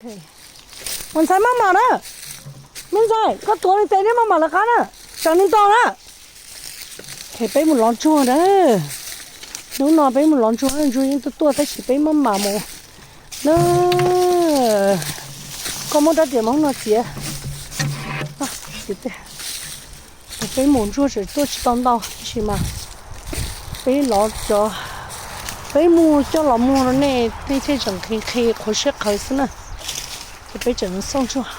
Mus ntxhais maj mam na. Me ntxhais, koj tuav li tes neb maj mam lawv qab na. Tsaws nws tos na. Ces peb mus lov ntsuag na. Hnub no peb mus lov ntsuag, ntsuag yeej tuaj tuaj tab sis peb maj mam mus na. Koj muab rab riam Hmoob no txiav. Peb mus ntsuag tseem tuaj tsis tau ntau tab sis mas peb lov cov, peb mus coj los muag rau nej nej thiaj tseem nqhis nqhis qhuav siab qhawv xwb na. Ces peb tseem xauj ntsuag.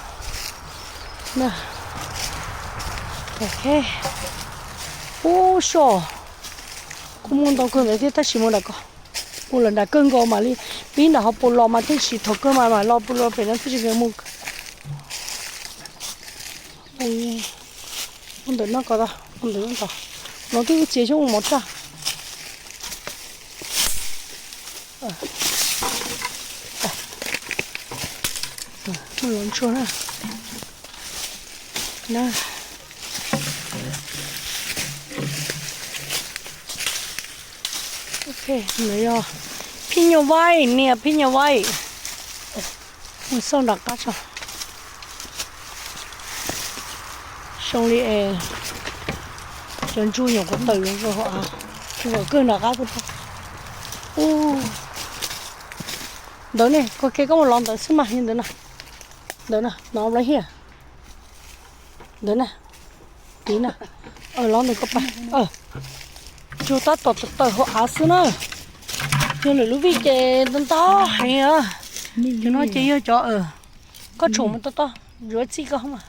Ub, soj, kuj muaj ntau kawg ntawd thiab tab sis mus nram ko, mus lawm nram kawg nkaus mam li, pib nram hauv paus los mas thiaj tsis, thaum kawg mas mam los pem no thiaj tsis mus. Mus ntawm no ko, mus ntawm no ko, no twb txiav xyoob mus mov raj. Mus lov ntsuag na. Nws yog phij nyuj vaib, niag phij nyuj vaib. Mus xauj nram qab tso. Zoo li es cov ntsuag nyuam qhuav tawm zoo hauv av, zoo kawg nram qab tuaj. Ntawd ne, koj ke koj mus lov ntawd xwb mas, ntawd na, ntawd na, no right here. Ntawd na, tid na, lov ntawd koj pab. Ntsuag tab tom tawm hauv av xwb na. Yog lwm lub vij ces ntau ntau heev. Cov no ces yog cov, koj tshuam mus tob tob, yuav txij koj hoob mas.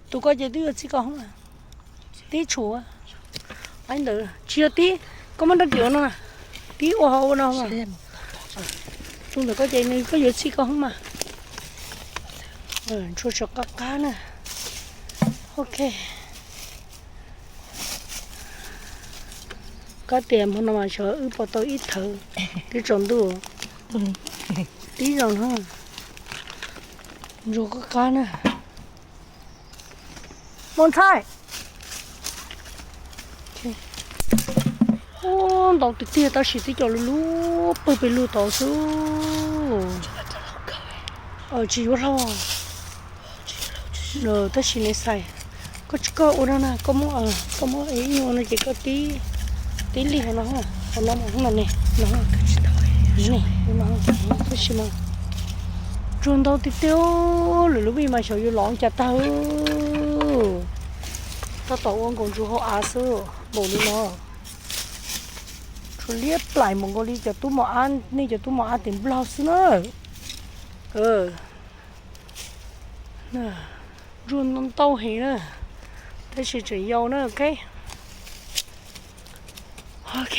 Tus koj ces twb yuav txij koj hoob mas. Tib tshuam, ntawd tsis yog tib, koj muab rab riam ua no, tib ua hauv ua no. Tus ntawm koj ces nws koj yuav txij koj hoob mas. Ntsuag tseem qab qab na. Ok. Kab tias hmo no mas xyov wb pom tau ib thawv twb tsaus ntuj. Tib zoo no. Ntsuag qab qab na. Mus ntxhais. Ntau tiag tiag tab sis tib co lub lub pawg pes lug tod xwb. Tsis yuav hlau. Tab sis ne xais, koj tsis koj ua no na, koj muab, koj muab ib nyuag no ces koj tib lig hauv no, hauv no mas ne, no, tab sis mas ntsuag ntau tiag tiag, lwm lub vij mas xyov yuav lov cas tag. Tab tom ua nkaus ntsuag hauv av xwb npaum li no. Tshuav liab plaim npaum nkaus li cov tub mos ab, nej cov tub mos ab tim Nplog xwb na. Ntsuag ntau heev na, tab sis tseem yau na, ok. Ok.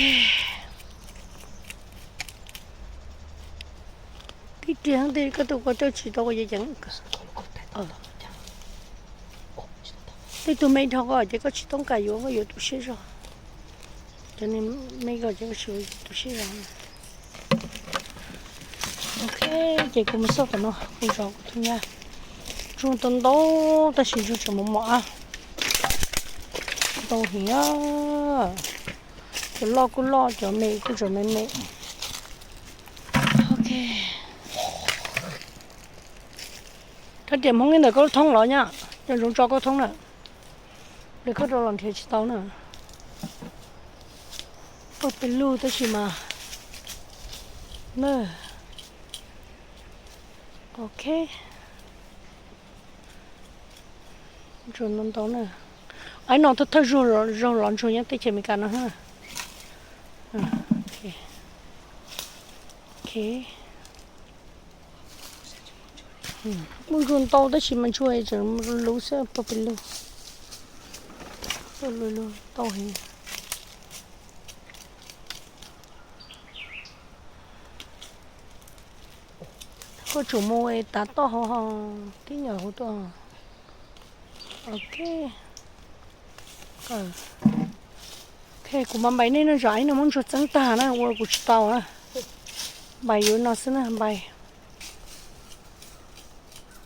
Tib riam tej koj tus koj coj tsis tau ces ceev. Tej tug me dhau koj ces koj tsis toob kas yuav, koj yuav tu siab zog. Cov me koj ces koj tsis tu siab zog. Ok, ces kuv mus xauj tom no, kuv zov kuv tus nyab. Ntsuag ntau ntau tab sis ntsuag tseem mos mos ab. Ntau heev. Cov loj kuj loj, cov me kuj tseem me me. Ok. Rab riam Hmoob li ntawm koj thoob los nyab, cov ntsoov tso koj thoob na. Li koj rau los nrhiav tsis tau na. Pawg pes lug tab sis mas na. Ok. Ntsuag ntau ntau na. Aib no thawj thawj zaug los ntsuag nyob teb chaws Amelikas no. Ok. Muaj ntsuag ntau tab sis mas ntsuag tseem luv xwb, pawg pes lug. Pawg pes lug ntau heev. Koj tsum mus tav toj hauv, tib nyuam hauv tuaj. Ok. Ok, kuv mam npais nej no, zam ib no muab ntsuag txeeb tag na, ua kuv tsis tau na. Npais yuav no xwb na, npais